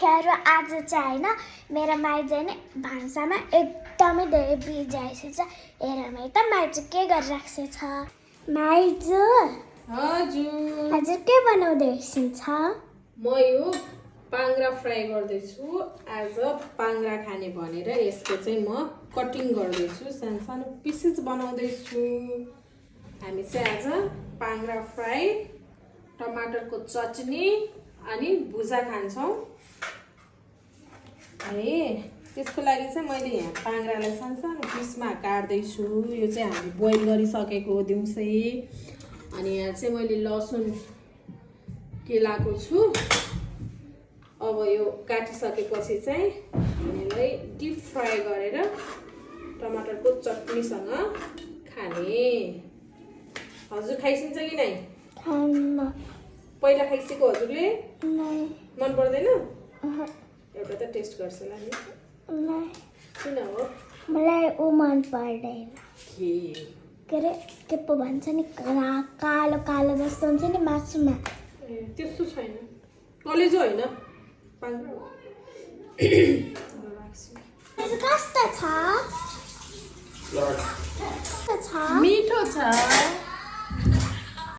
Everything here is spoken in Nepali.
साथीहरु आज चाहिँ हैन मेरो माइजू नै भान्सामा एकदमै धेरै बिजी छ। हेर म त माइजू के गरिराख्छ छ। माइजू हजुर हजुर के बनाउँदै हुनुहुन्छ? म यो पाङ्ग्रा फ्राई गर्दै छु। आज पाङ्ग्रा खाने भनेर यसको चाहिँ म कटिङ गर्दै छु, सानो पिसेस बनाउँदै छु। हामी चाहिँ आज पाङ्ग्रा फ्राई, टमाटरको चटनी अनि भुजा खान्छौँ। अनि त्यसको लागि चाहिँ मैले यहाँ पाङ्ग्रालाई सानो पिसमा काट्दै छु। यो चाहिँ हामी बोइल गरिसकेको दिउँसै। अनि यहाँ चाहिँ मैले लसुन केलाएको छु। अब यो काटिसकेपछि चाहिँ यसलाई डिप फ्राई गरेर टमाटरको चटनीसँग खाने। हजुर खाइसिन्छ कि नै? खान्न। पहिला खाइसकेको हजुरले? नै। मन पर्दैन? एउटा त टेस्ट गर्छ होला नि। नै। किन हो? मलाई उ मन पर्दैन। के रे के पो भन्छ नि कालो कालो जस्तो हुन्छ नि मासुमा। ए त्यस्तो छैन, कलेजो होइन पाङ्ग्रा हो। कस्तो छ? मिठो छ।